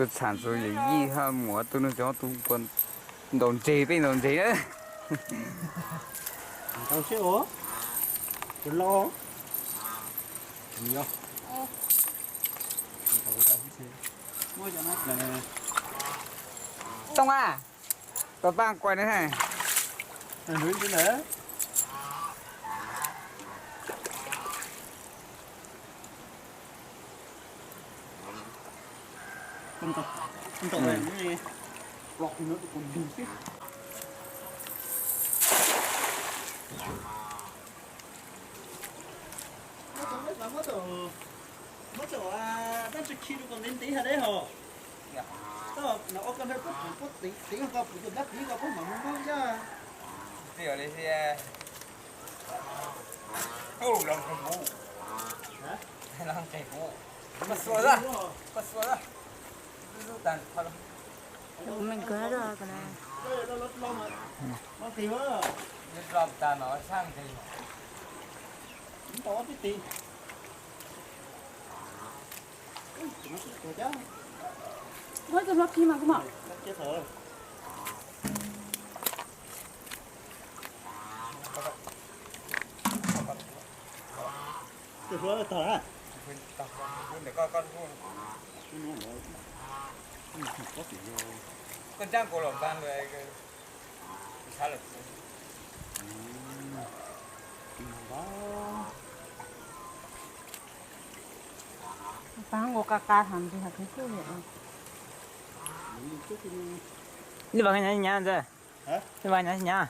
Tus txham tus yawm yij ho muab tus nus cov tus ntaus ntseg peb ntaus ntseg na. Tau seb os, tus lau. Too a, tos paj quaj na. Muab cov dab tsi khi rau kom ntev ntev hos deb hos. Koj no ua koj nrog koj pum koj tev tev koj pum tus dab tsi koj pub mam mus muab yaj. Twb yog li thiab. Ub, los nqis kuv. Los nqis kuv. Koj xuas, koj xuas. Tus me nkawd rau ko na. Los nqis, los tag mas sab nqis. Muab tus hlob khi mas kuv mam. Tus hlob tag. Koj ntsaab kuv los npaag lawm. Pab nkaus qab qab tham ntsis hais khwv khwb. Li vas nyav nyav ntawd. Li vas nyav nyav.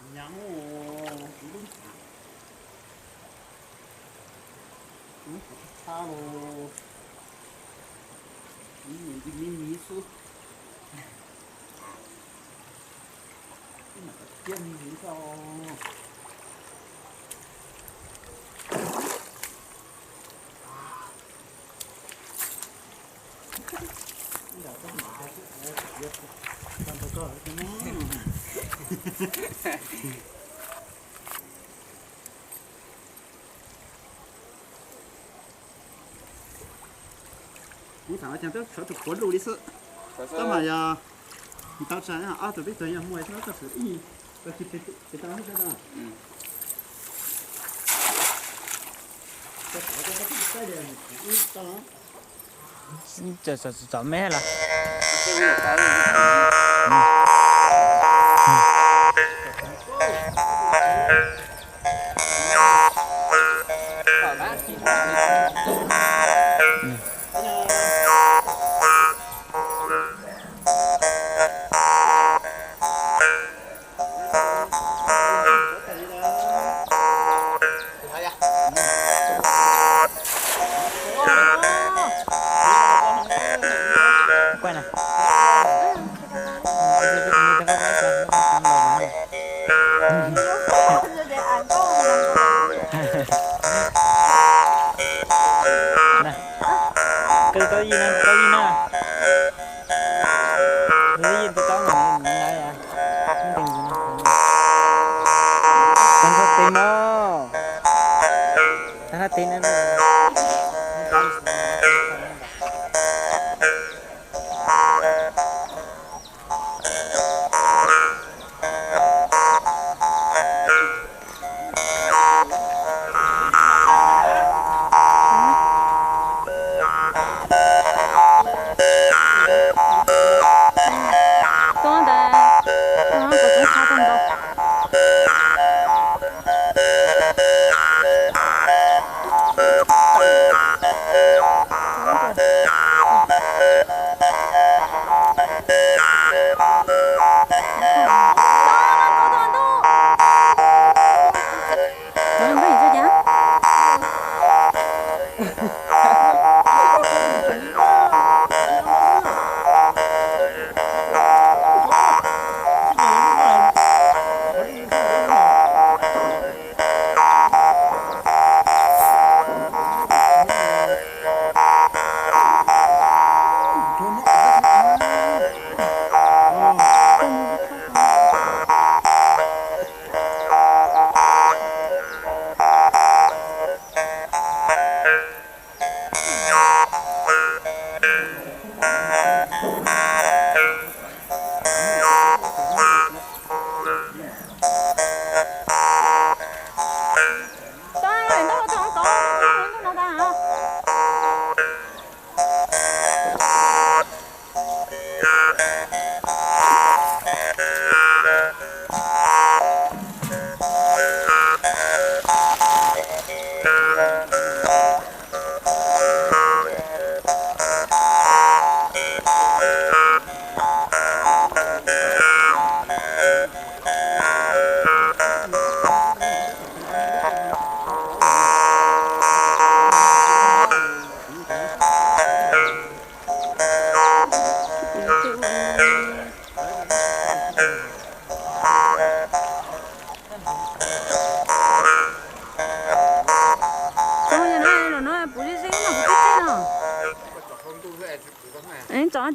Kuv tham los cas peb sawv tseem quav lus li xwb. Tab mas yog tau tsa ob tug peb tug yog muaj txhob txog ib tug tsis tau. Txom me los. Koj tau yij na, tau yij na. Tau yij tau tau na, tau tau tes no. Tau tau tes no. Tub ntawd, tub ntawd tub ntawd.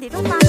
Qab rooj qab rooj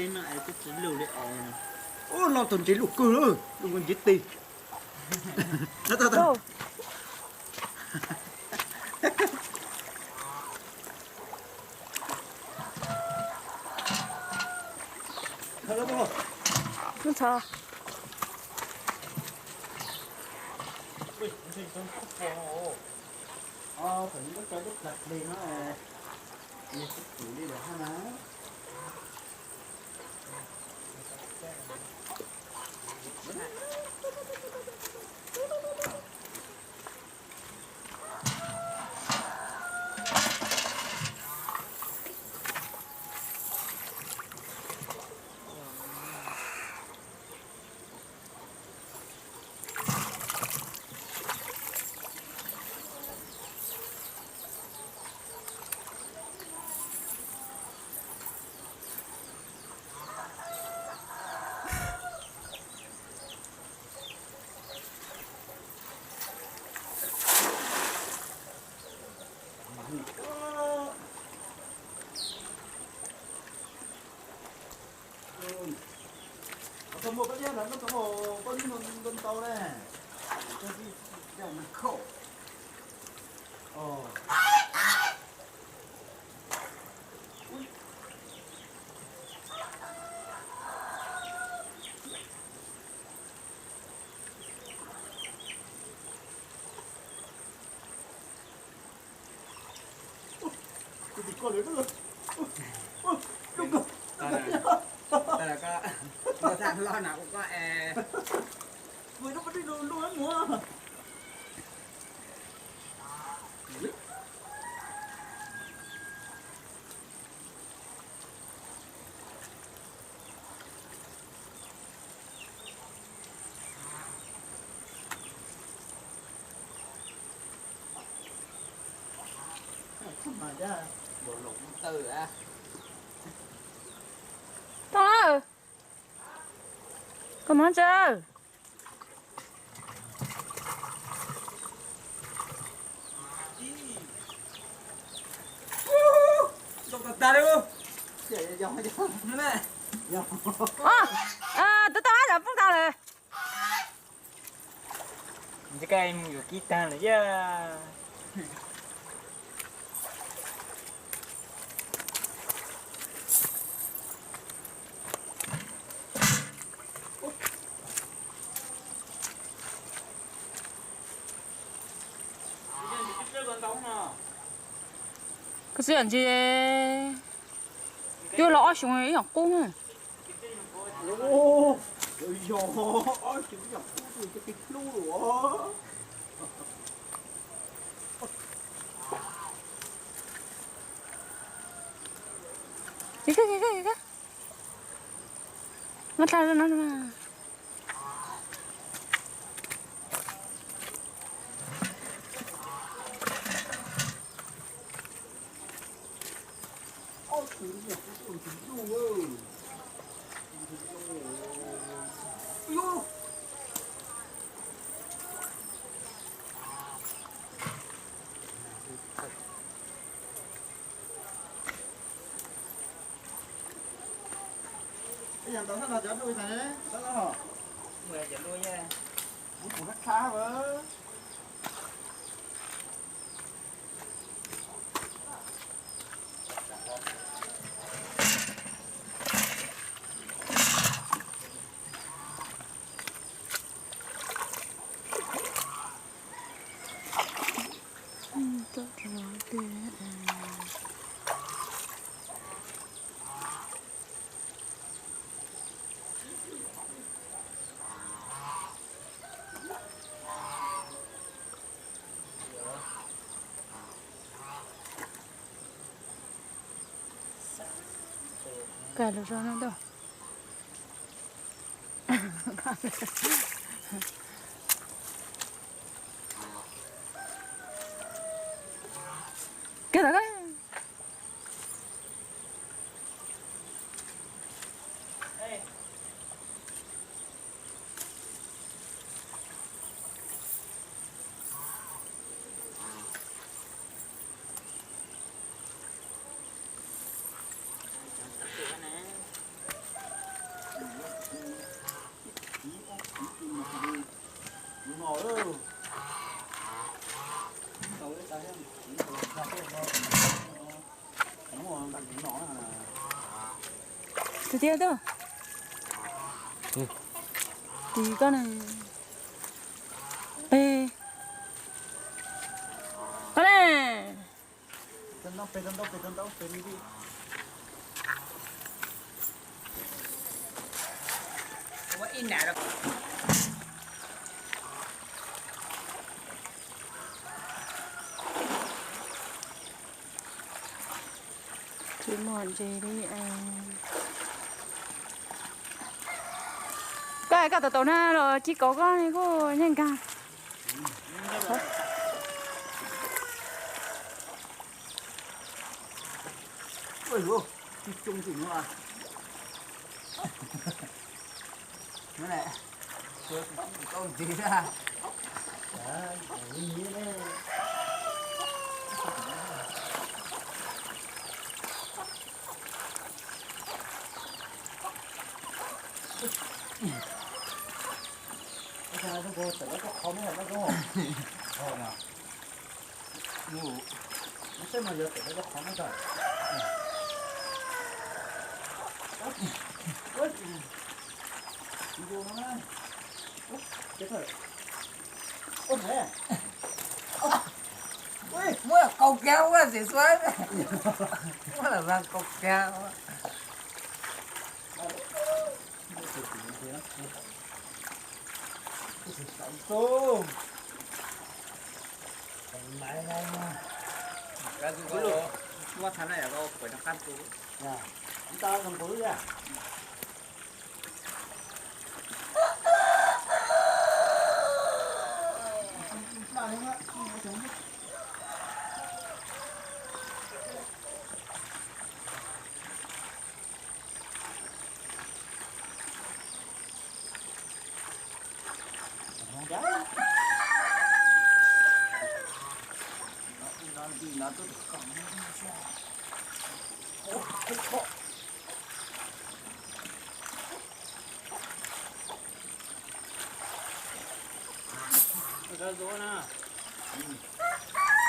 teb no es twb tsis lug li es. Ub, no tus ntses luj kawg, luj nkaus ntses tes. Ntxhov. Tau muaj pab liab na, tau muaj pab liab ntau na. Koj txaj loj na ua koj es. Tau, koj mov tso. Twb tau hab yam poob tag lawm. Ntshe koj mus yuav kib tag lawm yaj. Koj xwb yam ntsis, twb los ob xyoos ib yam qub. Muab tha no. Kais lus zog no ntag. Kais lus. Tus tiag tub. Tis koj ne. Peg. Koj ne. Tsis muaj ntses li. Koj, koj tau tau na los tsis kauv koj kuj nyeej kag. Muab kaus kiag ua xim xuav, muab lam kaus kiag.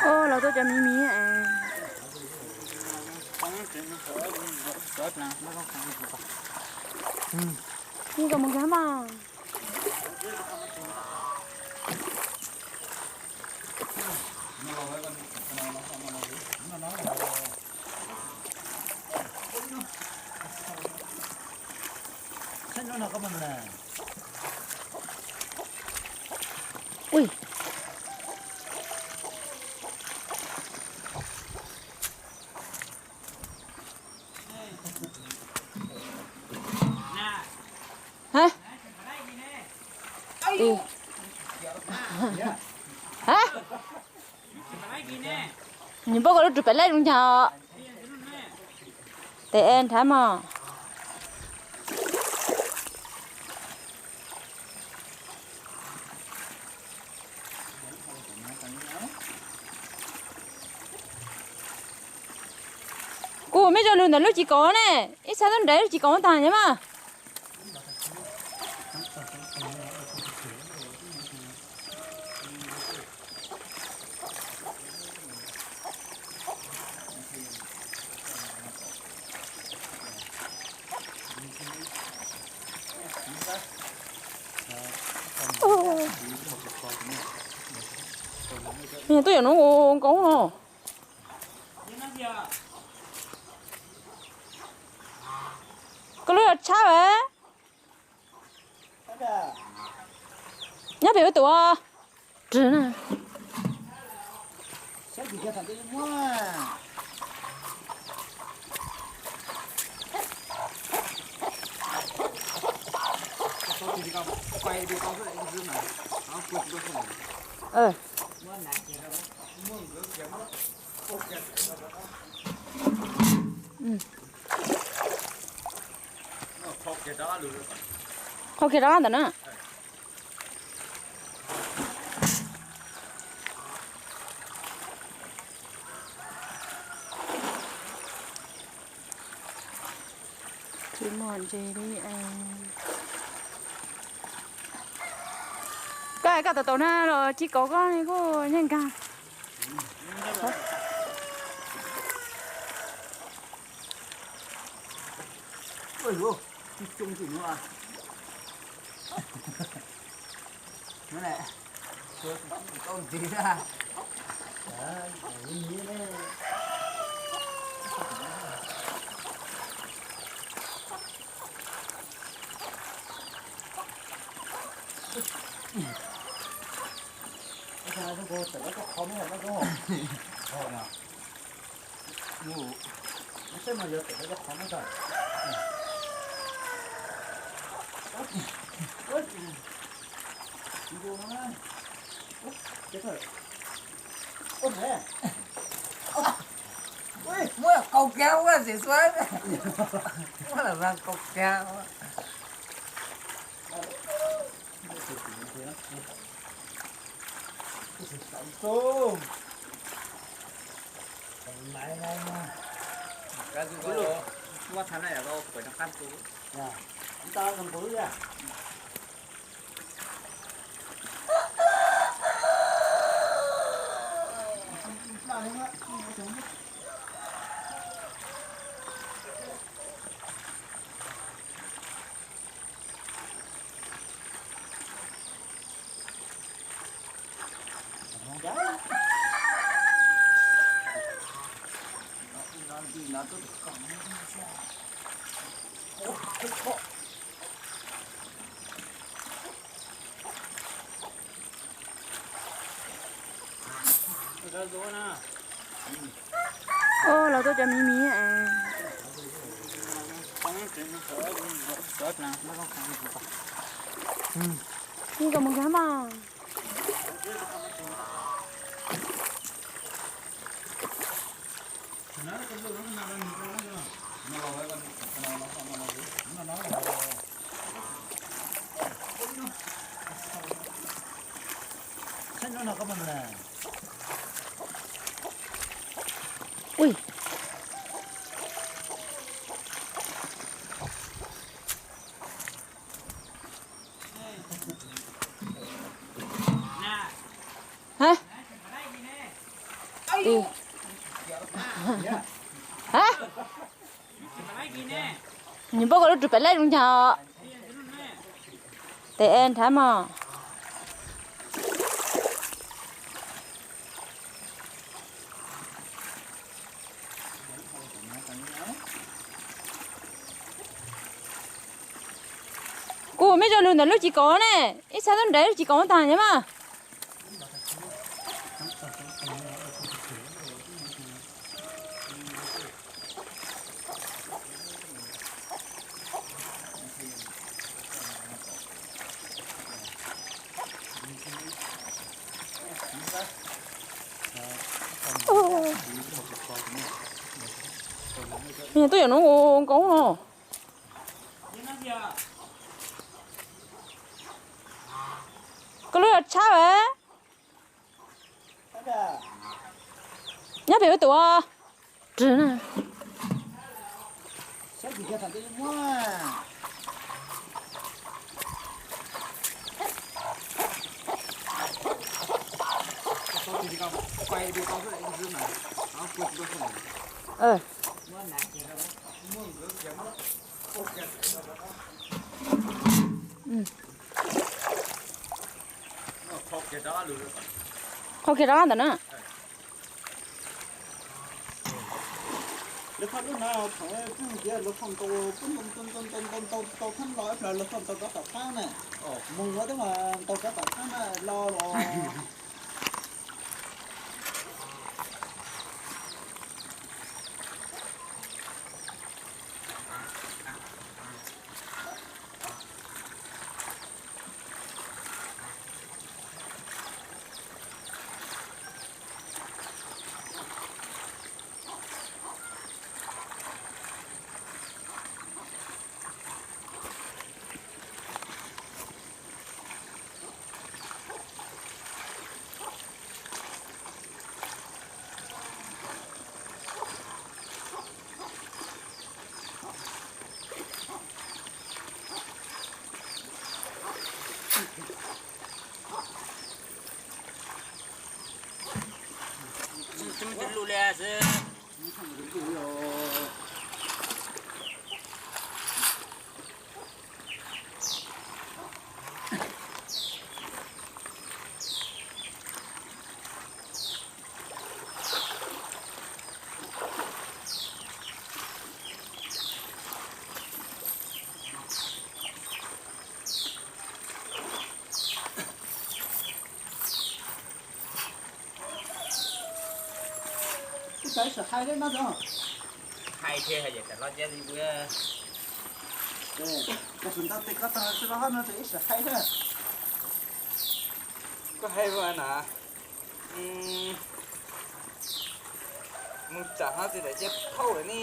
Ua los tuaj cov miv miv es. Nws kom mus kiag mas. Ui. Hả? Ui. Hả? Nws npaj kom lub rus pem lej zoo cas. Tes nrhav mog. Kuv mej zoo lug ntawm lub ci kaum ne, ib sab tub nrad lub ci kaum tag nyob mas. Tuaj yam no ua nkauj no. Koj lub yog tshab a? Nyob pem ua tus. Qhau kiag rov qab ntawm na. Tsis muaj ntses li. Koj, koj tau tau na los tsis kaus koj kuj yeej nkag. Muab kaus kiag ua xim xuav, muab lam kaus kiag. Ua los tuaj cov miv miv es. Yeej kawg mus kiag mas. Ui. Hab. Hab. Nws npaj kom lub rus pem lej zoo cas. Tes nrhav mog. Kuv mej zoo lug ntawm lub ci kaum ne, ib txhab tub nrad lub ci kaum tag nyob mas. Tuaj yam no nkoos no. Koj lub yog tshab a. Nyob pem ua tus. Qhov kiag rov ntawm na. Lawv qhov lub na, thaum peb mus tias lawv qhov ntaus peb ntaus ntaus ntaus ntaus ntaus ntaus thab los ib plag lawv qhov ntaus rov tom qab na. Mus ua teeb mas ntaus rov tom qab na los los. Ib sawv hais thiab no. Hais thiab hais tias tam no cia li ua. Koj tus ntawd tes koj tag tsis los hab no ces ib sawv hais thiab. Koj hais ua na. Mus tsam hab tsis tawm cia thauj lawm ne.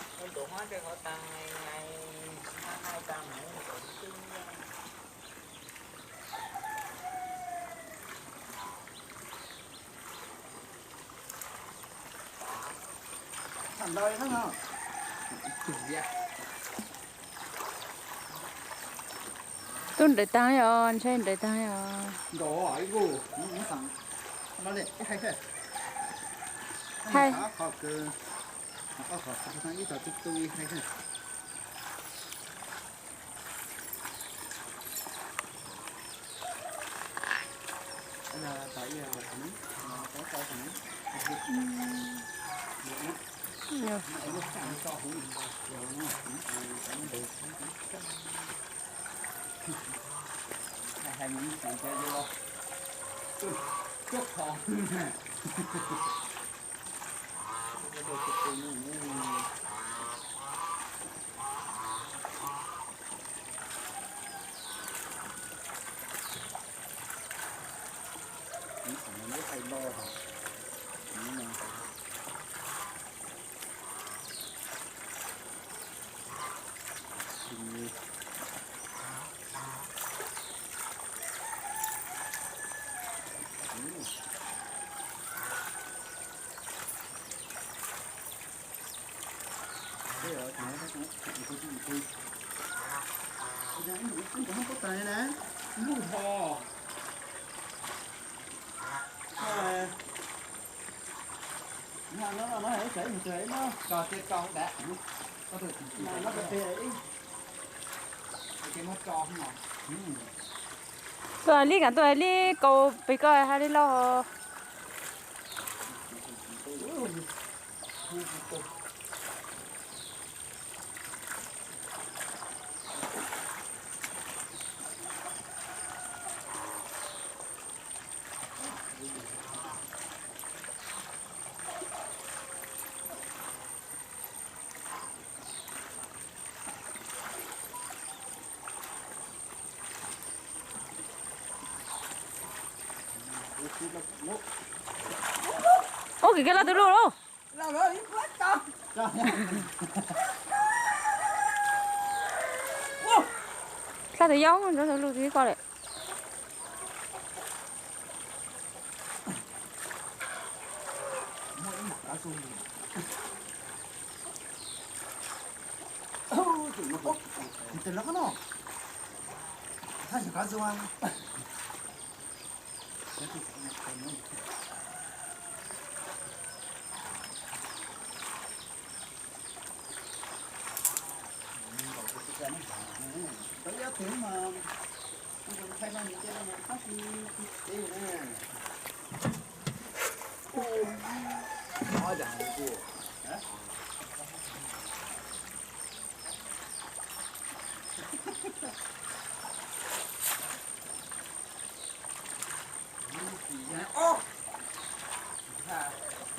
Tus huab tej qhov tag, hais tag mus tus twb. Tub nrawm tag os, ntshai nrawm tag os. Hais. Tuaj li, kam tuaj li, kaus pes koj hais li los. Ub, kis koj laj tus luj lauj. Laj tus yau, tus luj tus koj lawm.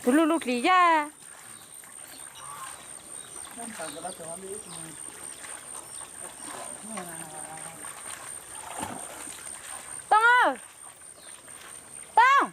Tus luj luj dlis yaj. Tooj, Tooj.